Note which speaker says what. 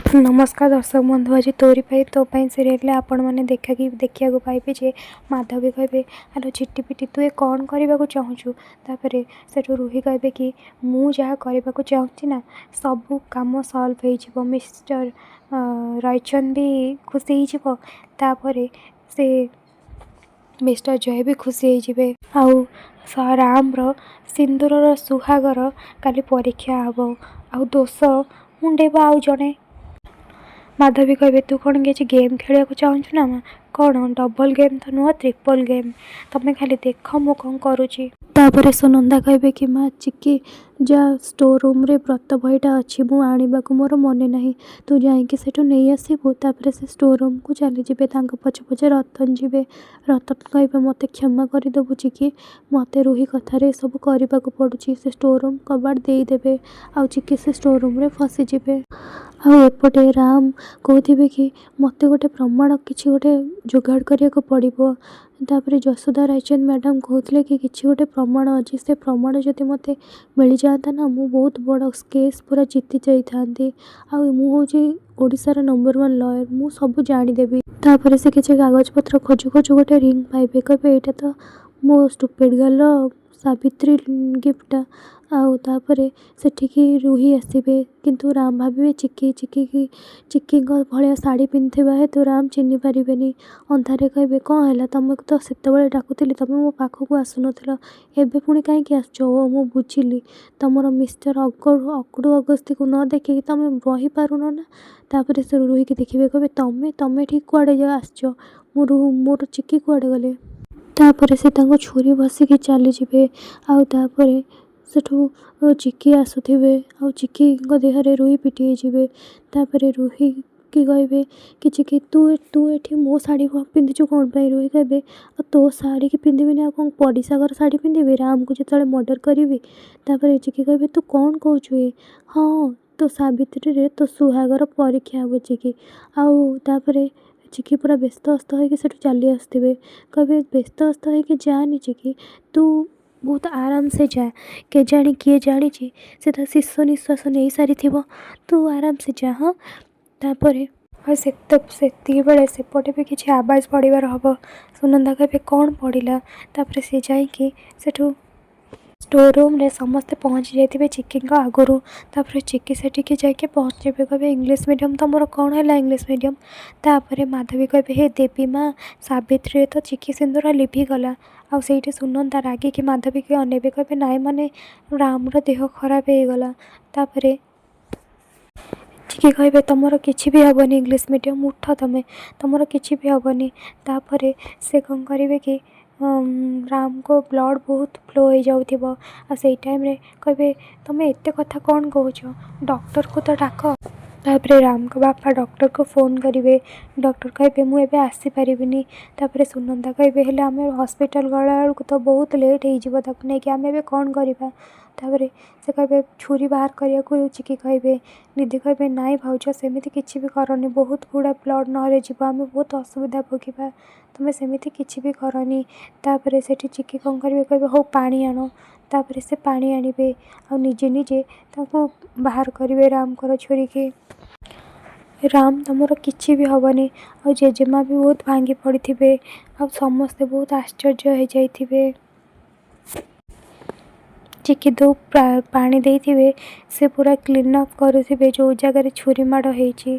Speaker 1: ନମସ୍କାର ଦର୍ଶକ ବନ୍ଧୁ, ଆଜି ତୋରି ପାଇଁ ତୋ ପାଇଁ ସିରିଏଲରେ ଆପଣମାନେ ଦେଖିବାକୁ ପାଇବେ ଯେ ମାଧବୀ କହିବେ, "ଆଲୋ ଝିଟିପିଟି, ତୁ ଏ କ'ଣ କରିବାକୁ ଚାହୁଁଛୁ?" ତାପରେ ସେଠୁ ରୁହି କହିବେ କି ମୁଁ ଯାହା କରିବାକୁ ଚାହୁଁଛି ନା, ସବୁ କାମ ସଲ୍ଭ ହେଇଯିବ। ମିଷ୍ଟର ରାଇଚନ୍ଦ ବି ଖୁସି ହେଇଯିବ, ତାପରେ ସେ ମିଷ୍ଟର ଜୟ ବି ଖୁସି ହେଇଯିବେ। ଆଉ ରାମର ସିନ୍ଦୁରର ସୁହାଗର କାଲି ପରୀକ୍ଷା ହେବ ଆଉ ଦୋଷ ମୁଣ୍ଡେଇବ ଆଉ ଜଣେ। ମାଧବୀ କହିବେ, "ତୁ କ'ଣ କିଛି ଗେମ୍ ଖେଳିବାକୁ ଚାହୁଁଛୁ ନା କ'ଣ? ଡବଲ୍ ଗେମ୍ ତ ନୁହଁ, ଟ୍ରିପଲ୍ ଗେମ୍। ତମେ ଖାଲି ଦେଖ ମୁଁ କ'ଣ କରୁଛି।" ତାପରେ ସୁନନ୍ଦା କହିବେ କି ମା ଚିକି, ଯା, ଷ୍ଟୋର୍ ରୁମ୍ରେ ବ୍ରତ ବହିଟା ଅଛି, ମୁଁ ଆଣିବାକୁ ମୋର ମନେ ନାହିଁ, ତୁ ଯାଇକି ସେଠୁ ନେଇ ଆସିବୁ। ତାପରେ ସେ ଷ୍ଟୋର୍ ରୁମ୍କୁ ଚାଲିଯିବେ। ତାଙ୍କ ପଛେ ପଛେ ରତନ ଯିବେ। ରତନ କହିବେ, "ମୋତେ କ୍ଷମା କରିଦେବୁ ଚିକି, ମୋତେ ରୁହି କଥାରେ ଏସବୁ କରିବାକୁ ପଡ଼ୁଛି।" ସେ ଷ୍ଟୋର୍ ରୁମ୍ କବାଟ ଦେଇଦେବେ ଆଉ ଚିକି ସେ ଷ୍ଟୋର୍ ରୁମ୍ରେ ଫସିଯିବେ। ଆଉ ଏପଟେ ରାମ କହୁଥିବେ କି ମୋତେ ଗୋଟେ ପ୍ରମାଣ କିଛି ଗୋଟେ ଯୋଗାଡ଼ କରିବାକୁ ପଡ଼ିବ। ତାପରେ ଯଶୋଦା ରାୟଚନ୍ଦ ମ୍ୟାଡ଼ାମ୍ କହୁଥିଲେ କି କିଛି ଗୋଟେ ପ୍ରମାଣ ଅଛି, ସେ ପ୍ରମାଣ ଯଦି ମୋତେ ମିଳିଯାଆନ୍ତା ନା, ମୁଁ ବହୁତ ବଡ଼ କେସ୍ ପୁରା ଜିତି ଯାଇଥାନ୍ତି। ଆଉ ମୁଁ ହେଉଛି ଓଡ଼ିଶାର ନମ୍ବର ୱାନ୍ ଲୟର୍, ମୁଁ ସବୁ ଜାଣିଦେବି। ତାପରେ ସେ କିଛି କାଗଜପତ୍ର ଖୋଜୁ ଖୋଜୁ ଗୋଟେ ରିଙ୍ଗ ପାଇବେ। କହିବେ, "ଏଇଟା ତ ମୋ ଷ୍ଟୁପିଡ଼ ଗାର୍ଲର ସାବିତ୍ରୀ ଗିଫ୍ଟଟା।" ଆଉ ତାପରେ ସେଠିକି ରୁହି ଆସିବେ, କିନ୍ତୁ ରାମ ଭାବିବେ ଚିକି। ଚିକିକି ଚିକିଙ୍କ ଭଳିଆ ଶାଢ଼ୀ ପିନ୍ଧିଥିବା ହେତୁ ରାମ ଚିହ୍ନି ପାରିବେନି। ଅନ୍ଧାରରେ କହିବେ, "କ'ଣ ହେଲା? ତମକୁ ତ ସେତେବେଳେ ଡାକୁଥିଲି, ତମେ ମୋ ପାଖକୁ ଆସୁନଥିଲ, ଏବେ ପୁଣି କାହିଁକି ଆସୁଛ? ଓ, ମୁଁ ବୁଝିଲି, ତମର ମିଷ୍ଟର ଅକଡ଼ୁ ଅଗସ୍ତିକୁ ନ ଦେଖିକି ତମେ ରହିପାରୁନ ନା?" ତାପରେ ସେ ରୁହିକି ଦେଖିବେ। କହିବେ, "ତମେ ତମେ ଏଠିକି କୁଆଡ଼େ ଆସିଛ? ମୋର ଚିକି କୁଆଡ଼େ ଗଲେ?" ତାପରେ ସେ ତାଙ୍କୁ ଛୁରୀ ଭସିକି ଚାଲିଯିବେ। ଆଉ ତାପରେ ସେଠୁ ଚିକି ଆସୁଥିବେ ଆଉ ଚିକିଙ୍କ ଦେହରେ ରୁହି ପିଟି ହେଇଯିବେ। ତାପରେ ରୁହିକି କହିବେ କି ଚିକି, ତୁ ଏଠି ମୋ ଶାଢ଼ୀ ପିନ୍ଧିଛୁ କ'ଣ ପାଇଁ? ରୁହି କହିବେ, "ଆଉ ତୋ ଶାଢ଼ୀକି ପିନ୍ଧିବିନି, ଆଉ କ'ଣ ପଡ଼ିଶା ଘର ଶାଢ଼ୀ ପିନ୍ଧିବି ରାମକୁ ଯେତେବେଳେ ମର୍ଡ଼ର କରିବି?" ତାପରେ ଚିକି କହିବେ, "ତୁ କ'ଣ କହୁଛୁ ଏ?" "ହଁ, ତୋ ସାବିତ୍ରୀରେ ତୋ ସୁହାଗର ପରୀକ୍ଷା ହେବ ଚିକି।" ଆଉ ତାପରେ ଚିକି ପୁରା ବ୍ୟସ୍ତ ଅସ୍ତ ହେଇକି ସେଠୁ ଚାଲି ଆସୁଥିବେ। କହିବେ, "ବ୍ୟସ୍ତ ଅସ୍ତ ହେଇକି ଯାଆନି ଚିକି, ତୁ ବହୁତ ଆରାମସେ ଯା। କେଜାଣି, କିଏ ଜାଣିଛି, ସେ ତ ଶେଷ ନିଶ୍ୱାସ ନେଇସାରିଥିବ। ତୁ ଆରାମସେ ଯା, ହଁ।" ତାପରେ ଆଉ ସେତିକି ବେଳେ ସେପଟେ ବି କିଛି ଆବାଜ ପଡ଼ିବାର ହେବ। ସୁନନ୍ଦା କହିବେ, "କ'ଣ ପଡ଼ିଲା?" ତାପରେ ସେ ଯାଇକି ସେଠୁ ଷ୍ଟୋର୍ ରୁମ୍ରେ ସମସ୍ତେ ପହଞ୍ଚି ଯାଇଥିବେ ଚିକିଙ୍କ ଆଗରୁ। ତାପରେ ଚିକି ସେଠିକି ଯାଇକି ପହଞ୍ଚିବେ। କହିବେ, "ଇଂଲିଶ ମିଡ଼ିୟମ୍, ତମର କ'ଣ ହେଲା ଇଂଲିଶ ମିଡ଼ିୟମ୍?" ତାପରେ ମାଧବୀ କହିବେ, "ହେ ଦେବୀ ମା ସାବିତ୍ରୀରେ ତ ଚିକି ସିନ୍ଦୁର ଲିଭିଗଲା।" ଆଉ ସେଇଠି ସୁନନ୍ଦା ରାଗିକି ମାଧବୀକି ଅନେଇବେ। କହିବେ, "ନାଇଁ, ମାନେ ରାମର ଦେହ ଖରାପ ହେଇଗଲା।" ତାପରେ ଚିକି କହିବେ, "ତମର କିଛି ବି ହେବନି ଇଂଲିଶ ମିଡ଼ିୟମ୍, ଉଠ ତମେ, ତମର କିଛି ବି ହେବନି।" ତାପରେ ସେ କ'ଣ କରିବେ କି ରାମଙ୍କ ବ୍ଲଡ଼ ବହୁତ ଫ୍ଲୋ ହେଇଯାଉଥିବ। ଆଉ ସେଇ ଟାଇମ୍ରେ କହିବେ, "ତମେ ଏତେ କଥା କ'ଣ କହୁଛ? ଡକ୍ଟରକୁ ତ ଡାକ।" ତାପରେ ରାମଙ୍କ ବାପା ଡକ୍ଟରକୁ ଫୋନ୍ କରିବେ। ଡକ୍ଟର କହିବେ, "ମୁଁ ଏବେ ଆସିପାରିବିନି।" ତାପରେ ସୁନନ୍ଦା କହିବେ, "ହେଲେ ଆମେ ହସ୍ପିଟାଲ ଗଲାବେଳକୁ ତ ବହୁତ ଲେଟ୍ ହେଇଯିବ ତାକୁ ନେଇକି, ଆମେ ଏବେ କ'ଣ କରିବା?" ତାପରେ ସେ କହିବେ, ଛୁରୀ ବାହାର କରିବାକୁ ଚିକି କହିବେ। ନିଧି କହିବେ, "ନାଇଁ ଭାଉଜ, ସେମିତି କିଛି ବି କରନି, ବହୁତ ଗୁଡ଼ା ବ୍ଲଡ଼ ନହେଲେ ଯିବ, ଆମେ ବହୁତ ଅସୁବିଧା ଭୋଗିବା, ତୁମେ ସେମିତି କିଛି ବି କରନି।" ତାପରେ ସେଠି ଚିକି କ'ଣ କରିବେ? କହିବେ, "ହଉ, ପାଣି ଆଣ।" ତାପରେ ସେ ପାଣି ଆଣିବେ ଆଉ ନିଜେ ନିଜେ ତାକୁ ବାହାର କରିବେ ରାମଙ୍କର ଛୁରୀକି। ରାମ, ତମର କିଛି ବି ହେବନି। ଆଉ ଜେଜେମା ବି ବହୁତ ଭାଙ୍ଗି ପଡ଼ିଥିବେ ଆଉ ସମସ୍ତେ ବହୁତ ଆଶ୍ଚର୍ଯ୍ୟ ହେଇଯାଇଥିବେ। ଚିକି ଯେଉଁ ପାଣି ଦେଇଥିବେ, ସେ ପୁରା କ୍ଲିନ୍ ଅପ୍ କରୁଥିବେ ଯେଉଁ ଜାଗାରେ ଛୁରୀ ମାଡ଼ ହେଇଛି।